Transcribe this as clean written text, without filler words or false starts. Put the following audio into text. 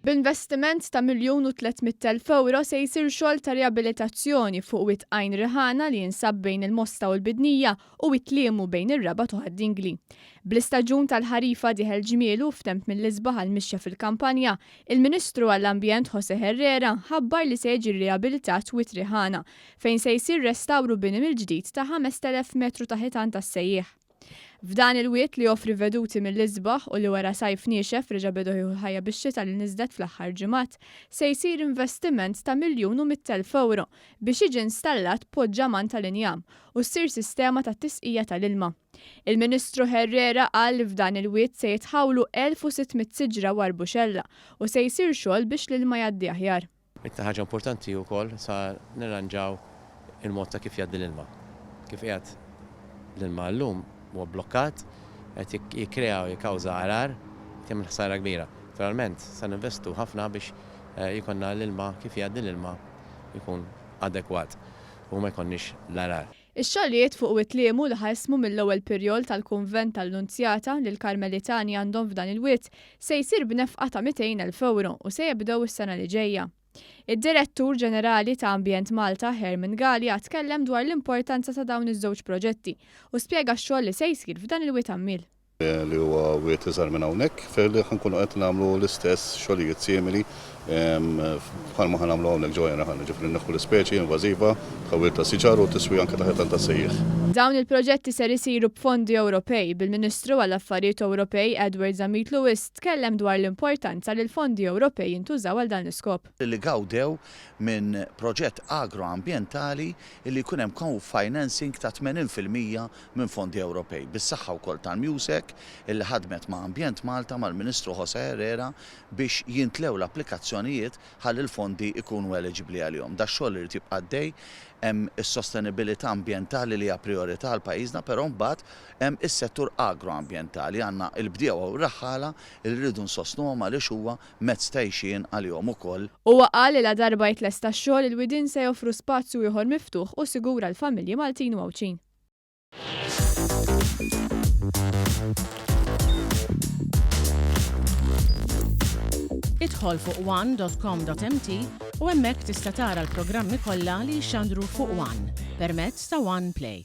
B'investiment ta' 1,300,000 ewro se jsir xogħol ta' riabilitazzjoni fuq Wied Għajn Riħana li jinsab bejn il-Mosta u l-Bidnija u Wied Liemu bejn ir-Rabat u Ħad-Dingli. Bl-istaġun tal-ħarifa dieħel ġmielu f'temp mill-isbaħ għall-mixja fil-kampanja, il-Ministru għall-Ambjent José Herrera ħabbar li se jiġi rriabilitat Wied Riħana fejn se jsir restawr u bini mill-ġdid ta' 5,000 metru ta' ħitan tas-sejjieħ. F'dan il-wied li joffri veduti mill-isbaħ u li wara sajf niexef reġa' beda jieħu l-ħajja bix-xita li niżlet fl-aħħar ġimgħat, se jsir investiment ta' 1,100,000 ewro biex jiġi installat poġġaman tal-injam u ssir sistema ta' tisqija tal-ilma. Il-Ministru Herrera qal li f'dan il-wied se jitħawlu 1,600 siġra u arbuxella u se jsir xogħol biex l-ilma jgħaddi aħjar. Iktar ħaġa importanti wkoll sa nirranġaw il-mod ta' kif jgħaddi l-ilma. Kif qiegħed l-ilma llum huwa blokkat, qed jikkrea u jikkawża għargħar, qed jagħmel ħsara kbira. Naturalment sa ninvestu ħafna biex jkollna l-ilma kif jgħaddi l-ilma jkun adekwat u ma jkollniex l-għargħar. Ix-xogħlijiet fuq Wied Liemu li ħa ismu mill-ewwel pirjol tal-kunvent tal-Lunzjata li l-Karmelitani għandhom f'dan il-wied se jsir b'nefqa ta' 200,000 ewro u se jibdew is-sena li ġejja. Id-Direttur Ġenerali ta' Ambjent Malta Herman Galea tkellem dwar l-importanza ta' dawn iż-żewġ proġetti u spjega x-xogħol li se jsir f'dan il-wied għammiel. li huwa wied iżgħar minn hawnhekk, fejn li ħa nkunu qed nagħmlu l-istess xogħlijiet simili bħalma ħa nagħmlu hawnhekk ġewwa Jenraħan, jiġifieri nneħħu l-ispeċi invażiva, tħawwil ta' siġar u tiswija anke ta' ħitan tas-sejjieħ. Dawn il-proġetti ser isiru b'fondi Ewropej, bil-Ministru għall-Affarijiet Ewropej Edward Zammit Lewis tkellem dwar l-importanza li l-fondi Ewropej jintużaw għal dan l-iskop. li gawdew minn proġett agroambjentali li jkun hemm co-financing ta' 80% minn fondi Ewropej, bis-saħħa wkoll tal-MUSEC illi ħadmet ma' Ambjent Malta, mal-Ministru José Herrera biex jintlew l-applikazzjonijiet ħalli l-fondi jkunu eliġibbli għalihom. Dax-xogħol irid jibqa' għaddej, hemm is-sostenibilità ambjentali li hija prijorità għal pajjiżna però mbagħad hemm is-settur agroambjentali, għandna l-bdiewa u r-raħħala li rridu nsostnuhom għaliex huwa mezz ta' għixien għalihom ukoll. Huwa qal li ladarba jitlesta x-xogħol il-widien se joffru spazju ieħor miftuħ u sigur għall-familji Maltin u Għawdxin. Idħol fuq one.com.mt u hemmhekk tista' tara l-programmi kollha li jixxandru fuq One permezz ta' One Play.